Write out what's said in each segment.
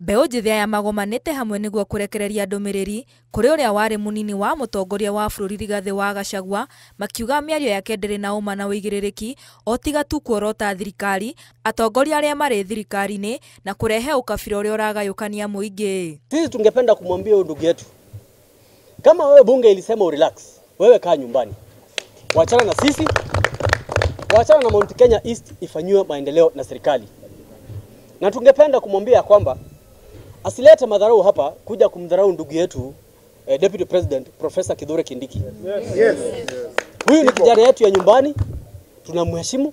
Mbeũ njĩthĩ aya magomanĩte hamwe nĩguo kũrekereria ndũmĩrĩri kũrĩ ũrĩa warĩ mũnini wa mũtongoria wa bũrũri Rigathĩ wa Gachagua, makiuga mĩario yake ndĩrĩ na ũma na ũigĩrĩrĩki o tiga tu kuorota thirikari, atongoria arĩa marĩ thirikari-inĩ na kũrehe ũkabira ũrĩa ũragayũkania mũingĩ. Sisi tungependa kumwambia huyu ndugu yetu, kama wewe bunge ilisema urelax, wewe kaa nyumbani, wachana na sisi, wachana na Mount Kenya East ifanyiwe maendeleo na serikali. Na tungependa kumwambia kwamba asilete madharau hapa kuja kumdharau ndugu yetu Deputy President Professor Kithure Kindiki. Yes. Yes. Huyu ni kijana yetu ya nyumbani, tunamheshimu,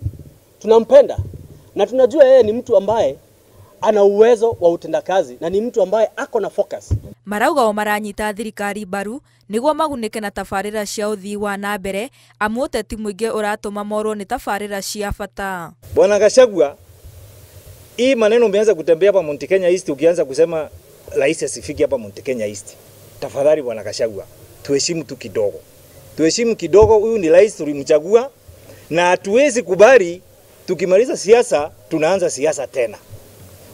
tunampenda na tunajua yeye ni mtu ambaye ana uwezo wa utendakazi na ni mtu ambaye ako na focus. Marauga o maranyita thirikari mbaru niguo magunĩke na tabarĩra cia ũthii wa na mbere, amu ũteti mũingĩ ũratũma morwo nĩ tabarĩra cia bata. Bwana Gachagua, hii maneno umeanza kutembea hapa Mount Kenya East ukianza kusema rais asifiki hapa Mount Kenya East. Tafadhali Bwana Gachagua, tuheshimu tu kidogo. Tuheshimu kidogo, huyu ni rais tulimchagua na hatuwezi kubali tukimaliza siasa tunaanza siasa tena.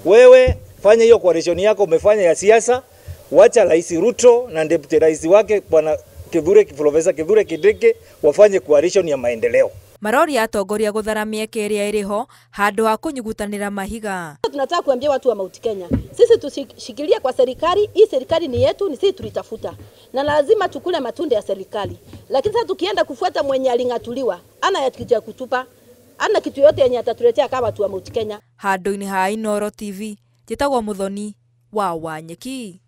Wewe fanya hiyo coalition yako umefanya ya siasa, wacha Rais Ruto na deputy rais wake Bwana Kithure, Professor Kithure Kindiki wafanye coalition ya maendeleo. Maroria atongoria guthara mĩeke ĩrĩa ĩrĩ ho handũ ha kũnyugutanĩra mahiga. Tunataka kuambia watu wa Mount Kenya, sisi tushikilie kwa serikali. Hii serikali ni yetu, ni sisi tulitafuta na lazima tukule matunda ya serikali. Lakini sasa tukienda kufuata mwenye aling'atuliwa, ana kitu ya kutupa, ana kitu yote yenye atatuletea kama watu wa Mount Kenya. Handũ-inĩ ha Inooro TV, njĩtagwo Muthoni wa Wanyeki.